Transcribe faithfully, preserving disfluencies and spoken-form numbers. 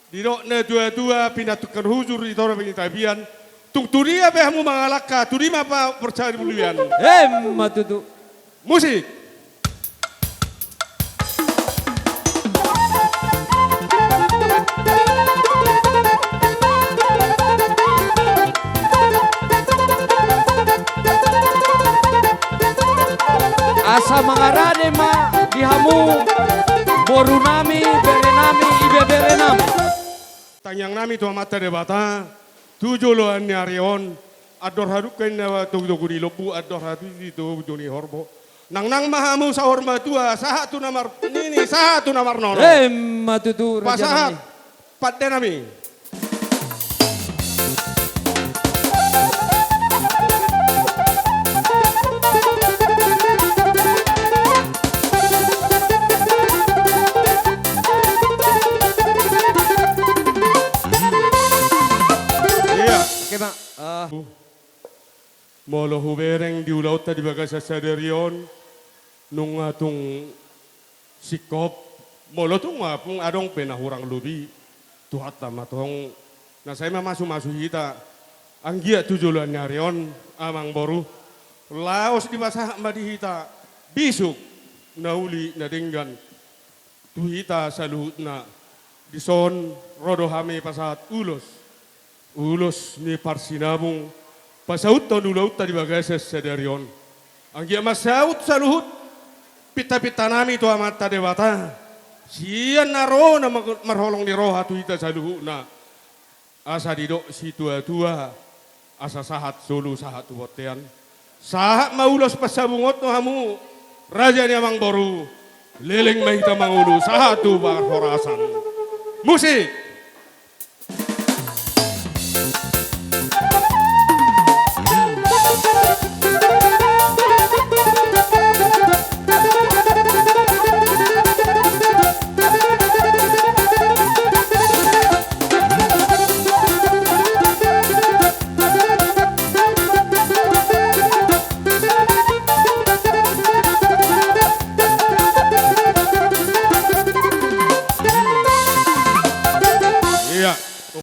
Didok na tua-tua, pinantukkon hujur di toru ni tapian. Tung tu dia pe hamu mangalangka, tu dia ma parsaribulian. Emma tutu. Musik. Asa mangarade ma di hamu, boru nami, bere nami, ibebere nami. Tangiang nami tu Amanta Debata, tu joloan ni ari on, andor hadungka inna togu-togu ni lombu, andor hatusi tu uju ni horbo. Nangnang ma hamu saur matua, sahat tu na marnini, sahat tu na marnono. Emma tutu, raja nami. Pasahat, pande nami. Iya. Oke, Pak. Eh. Molo hubereng di ulaonta di bagasan sadari on, nunga tung singkop, molo tung apung adong pe na hurang lobi, Tuhanta ma tong na sai mamasu-masu hita. Anggiat tu joloan ni ari on, amangboru, laos dipasahat ma di hita bisuk na uli na denggan tu hita saluhutna. Dison ro do hami pasahat ulos, ulos ni parsinabung, pasauthon ulaonta di bagasan sadari on. Anggiat ma saut saluhut pinta-pinta nami tu Amanta Debata, sian na ro na mar-, marholong ni roha tu hita saluhutna. Asa didok situa-tua, asa sahat solu sahat tu bontean. Sahat ma ulos parsabungon tu hamu, raja ni amangboru. Leleng ma hita mangolu sahat tu parhorasan. Musik.